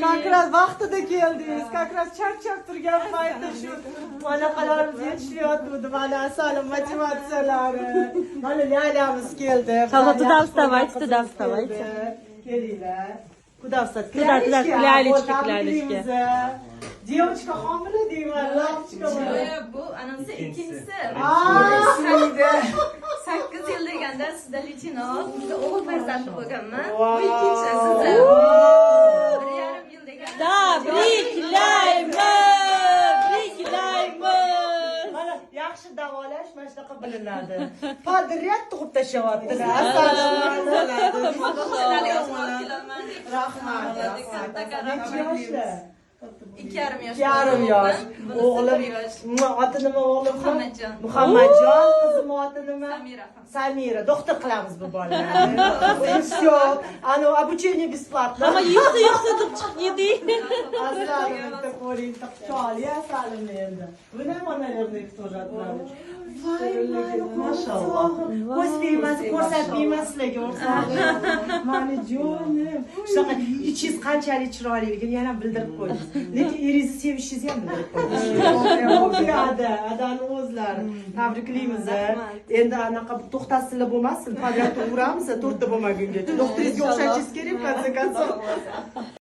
Как раз vaqtida keldingiz. Как раз charchab turgan paytda shu anaqalarimiz yetishmayotgandi. Mana asalim motivatsiyalari. Mana Lyaliamiz keldi. Havo, туда Yaxshi вставайте, ko'rgan туда qizimiz вставайте. keldi. Kelinglar. Куда встать? Туда, туда, Клялечки? клялечки, Вот, клялечки. tabriklaymiz. Девочка homila deyman, lampochka bilan. Bu anamsi ikkinchisi. Aa! 8 yil deganda sizda личино, bizda o'g'il farzandli bo'lganman. Bu Wow. ikkinchisi sizda. 1,5 yil deganda. Tabriklaymiz! Tabriklaymiz! Mana yaxshi davolash mana shunaqa bilinadi. Подряд tug'ib tashlayaptilar. Asalim. Rahmat. Katta Necha yoshlar? 2,5 yosh. 2,5 yosh. Bunisi O'g'lim 1 yosh. Oti nima o'g'lim? Muhammadjon. Muhammadjon, qizim oti nima? Samira. Samira. Doktor qilamiz bu bolalarni. Всё. Ano, обучение бесплатно. Hamma yuqsa yuqsa deb chiqib yedik. Asalim, bitta qo'ling chiroyli asalimni endi. Buni ham, наверное, их тоже отправить. Voy, voy, Mashalloh. Ko'z tegmasin, ko'rsatmayman sizlarga o'rtog'im. Mani jonim. Shunaqa ichingiz qanchalik chiroyliligini yana bildirib qo'ydingiz. Lekin eringizni sevishingizni ham bildirib qo'ydingiz. Ada, adani o'zlari. Tabriklaymiz. Endi anaqa to'xtasizlar bo'lmasin, подряд tug'uramiz, to'rtta bo'lmagungacha. Doktoringizga o'xshatishingiz kerak, в конце концов.